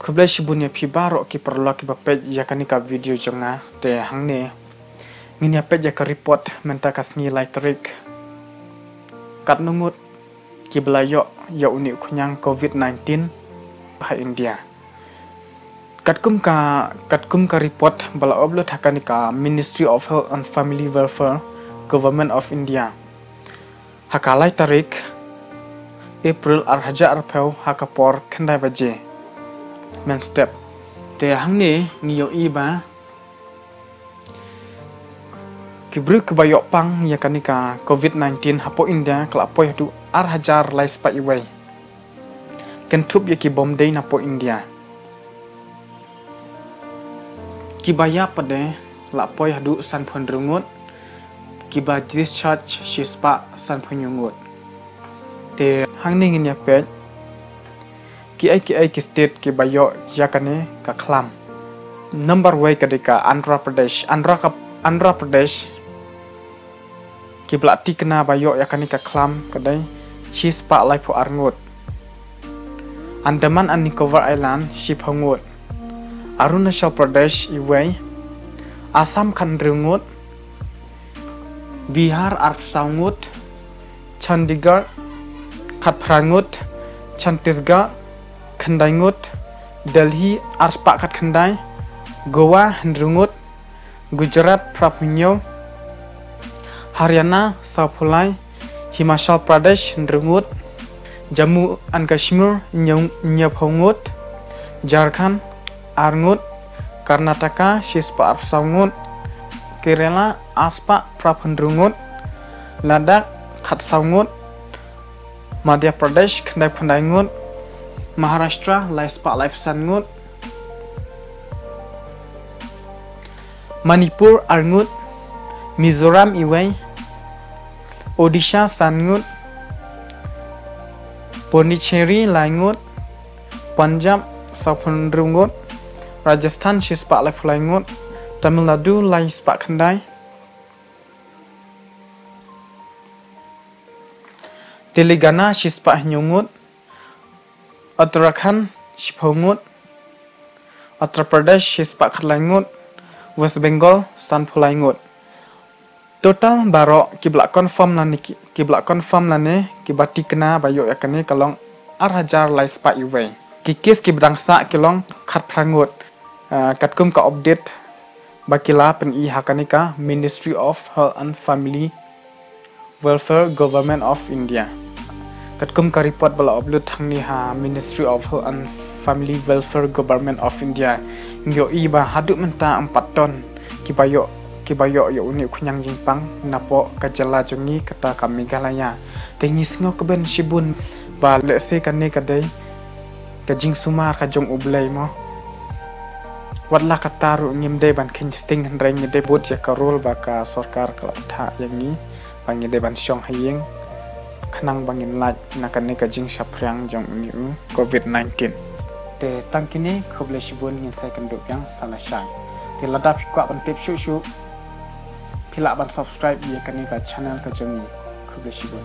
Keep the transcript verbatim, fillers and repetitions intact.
Khublei shibun ïa phi baroh ki paralok kiba peit ïa kane ka video jong nga. Te hangne ngin ïa peit ïa ka report mynta ka sngi lai tarik, katno ngut kiba la ïoh ïa une u khñiang covid nineteen ha India. Katkum ka, katkum ka report ba la upload ha kane ka Ministry of Health and Family Welfare, Government of India, ha ka lai tarik April ar hajar arphew, ha ka por khyndai baje mynstep. Te hangne ngi ïohi ba ki briew kiba ïoh pang ïa kane ka covid nineteen hapoh India ka la poi haduh ar hajar lai spah iwei, kynthup ïa ki bym dei napoh India. Kiba ïap pat de la poi haduh sanphew hynriew ngut, kiba discharge shi spah sanphew hynñiew ngut. Te hangne ngin ïa peit kiei kiei ki state kiba ïoh ïa kane ka khlam. Number wei ka dei ka Andhra Pradesh. Andhra ka, Andhra Pradesh, kiba la tikna ba ïoh ïa kane ka khlam ka dei shi spah laiphew ar ngut. Andaman and Nicobar Island shiphew ngut. Arunachal Pradesh iwei. Assam khathynriew ngut. Bihar arphew saw ngut. Chandigarh khatphra ngut. Chhattisgarh khyndai ngut. Delhi ar spah khatkhyndai. Goa hynriew ngut. Gujarat phraphew hynñiew. Haryana sawphew lai. Himachal Pradesh hynriew ngut. Jammu and Kashmir hynñiew, hynñiewphew ngut. Jharkhand ar ngut. Karnataka shi spah arphew saw ngut. Kerala ar spah phraphew hynriew ngut. Ladakh khatsaw ngut. Madhya Pradesh khyndaiphew khyndai ngut. Maharashtra lai spah laiphew san ngut. Manipur ar ngut. Mizoram iwei. Odisha san ngut. Pondicherry lai ngut. Punjab sawphew hynriew ngut. Rajasthan shi spah laiphew lai ngut. Tamil Nadu lai spah khyndai. Telangana shi spah hynñiew ngut. Uttarakhand shiphew ngut. Uttar Pradesh shi spah khatlai ngut. West Bengal sanphew lai ngut. Total baroh kiba la confirm lane ki, kiba la confirm lane kiba tikna ba ïoh ïa kane ka long ar hajar lai spah iwei. Ki case kiba dang sah ki long khatphra ngut. Ah, katkum ka update ba ki la pyni ha kane ka Ministry of Health and Family Welfare, Government of India. Katkum ka report ba la upload hangne ha Ministry of Health and Family Welfare, Government of India, ngi ïohi ba haduh mynta em pat ton kiba ïoh, kiba ïoh ïa une u khñiang jingpang napoh ka jylla jong ngi kata ka Meghalaya. Te ngi sngewkmen shibun ba lehse kane ka dei ka jingsumar ka jong U Blei mo. Wat la katta ruh ngim dei ban kheiñ sting, hynrei ngi dei bud ïa ka rule ba ka sorkar ka la thah ïa ngi ba ngi dei ban shong ha ïing khnang ba ngin lait na kane ka jingshaphrang jong une u covid nineteen. Te tang kine, khublei shibun, ngin sa ïakynduh biang sa lashai. Te lada phi kwah ban tip shuh shuh, phi lah ban subscribe ïa kane ka channel ka jong ngi. Khublei shibun.